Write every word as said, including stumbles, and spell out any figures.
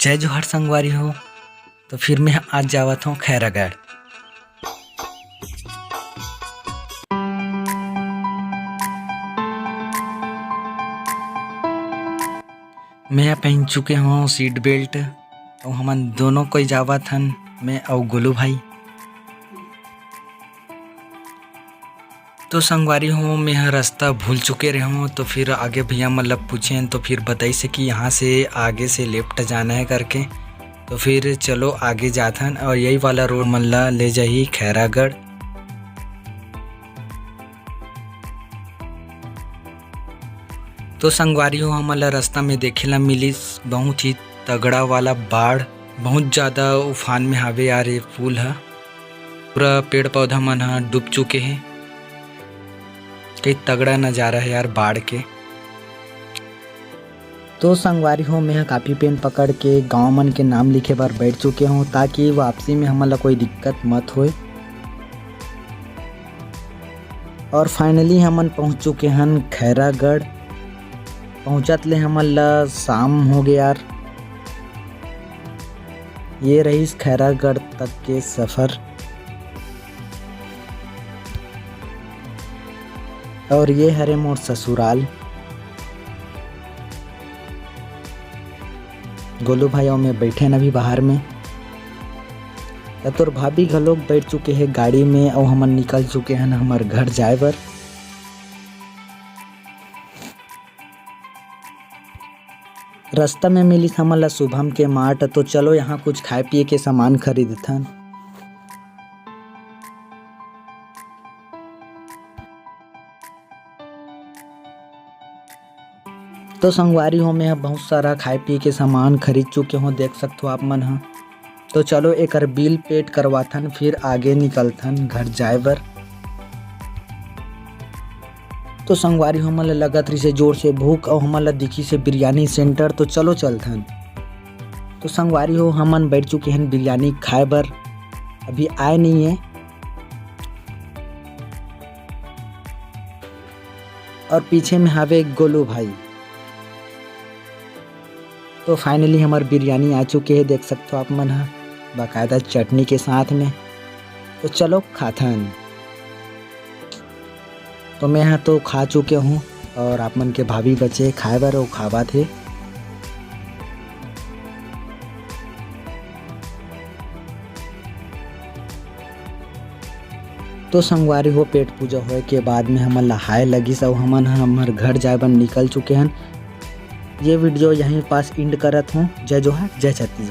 जय जोहार संगवारी हो। तो फिर मैं आज जावत हूँ खैरागढ़। मैं पहन चुके हूँ सीट बेल्ट, और हमन दोनों कोई जावत हन, मैं और गोलू भाई। तो संगवारी हो, मैं ह रास्ता भूल चुके रहूँ, तो फिर आगे भैया मतलब पूछें, तो फिर बताइस कि यहाँ से आगे से लेफ्ट जाना है करके। तो फिर चलो आगे जाथन, और यही वाला रोड मन ला ले जाही खैरागढ़। तो संगवारी हो, हमन ला रास्ता में देखे ला मिलिस बहुत ही तगड़ा वाला बाढ़, बहुत ज़्यादा उफान में हावे यार ये पुल ह। पूरा पेड़ पौधा मन ह डूब चुके हे। कई तगड़ा नज़ारा है यार बाढ़ के। तो संगवारी हो, मैं ह कापी पेन पकड़ के गांव मन के नाम लिखे बर बैठ चुके हूँ, ताकि वापसी में हमन ला कोई दिक्कत मत होए। और finally हमन पहुँच चुके हन खैरागढ़। पहुँचत ले हमन ला शाम हो गया यार। ये रहीस खैरागढ़ तक के सफ़र। और ये हरे मोर ससुराल। गोलू भाई और मैं बैठे हन अभी बाहर में। त तोर भाभी घलोक बैठ चुके हे गाड़ी में, और हमन निकल चुके हन हमर घर जाए बर। रास्ता में मिलिस हमन ला शुभम के मार्ट, तो चलो यहाँ कुछ खाए पिए के सामान खरीदथन। तो संगवारी हो, मैं ह बहुत सारा खाए पिए के सामान खरीद चुके हूँ, देख सकथो आप मन ह। तो चलो एकर बिल पेड करवाथन, फिर आगे निकलथन घर जाए बर। तो संगवारी हो, हमन ल लगत रहिसे जोर से भूख, अउ हमन ल दिखिसे बिरयानी सेंटर, तो चलो चलथन। तो संगवारी हो, हमन बैठ चुके हन बिरयानी खाए बर, अभी आए नहीं है। और पीछे में हावे गोलू भाई। तो finally हमर बिरयानी आ चुके हे, देख सकथो आप मन ह, बाकायदा चटनी के साथ में। तो चलो खाथन। तो मैं ह तो खा चुके हूँ और आप मन के भाभी बचे खाए बर, वो खावत हे। तो संगवारी हो, पेट पूजा होए के बाद में हमन ला हाय लगिस अउ हमन ह हमर घर जाए बर निकल चुके हन। ये वीडियो यहीं पास एंड करत हूँ। जय जोहार, जय छत्तीसगढ़।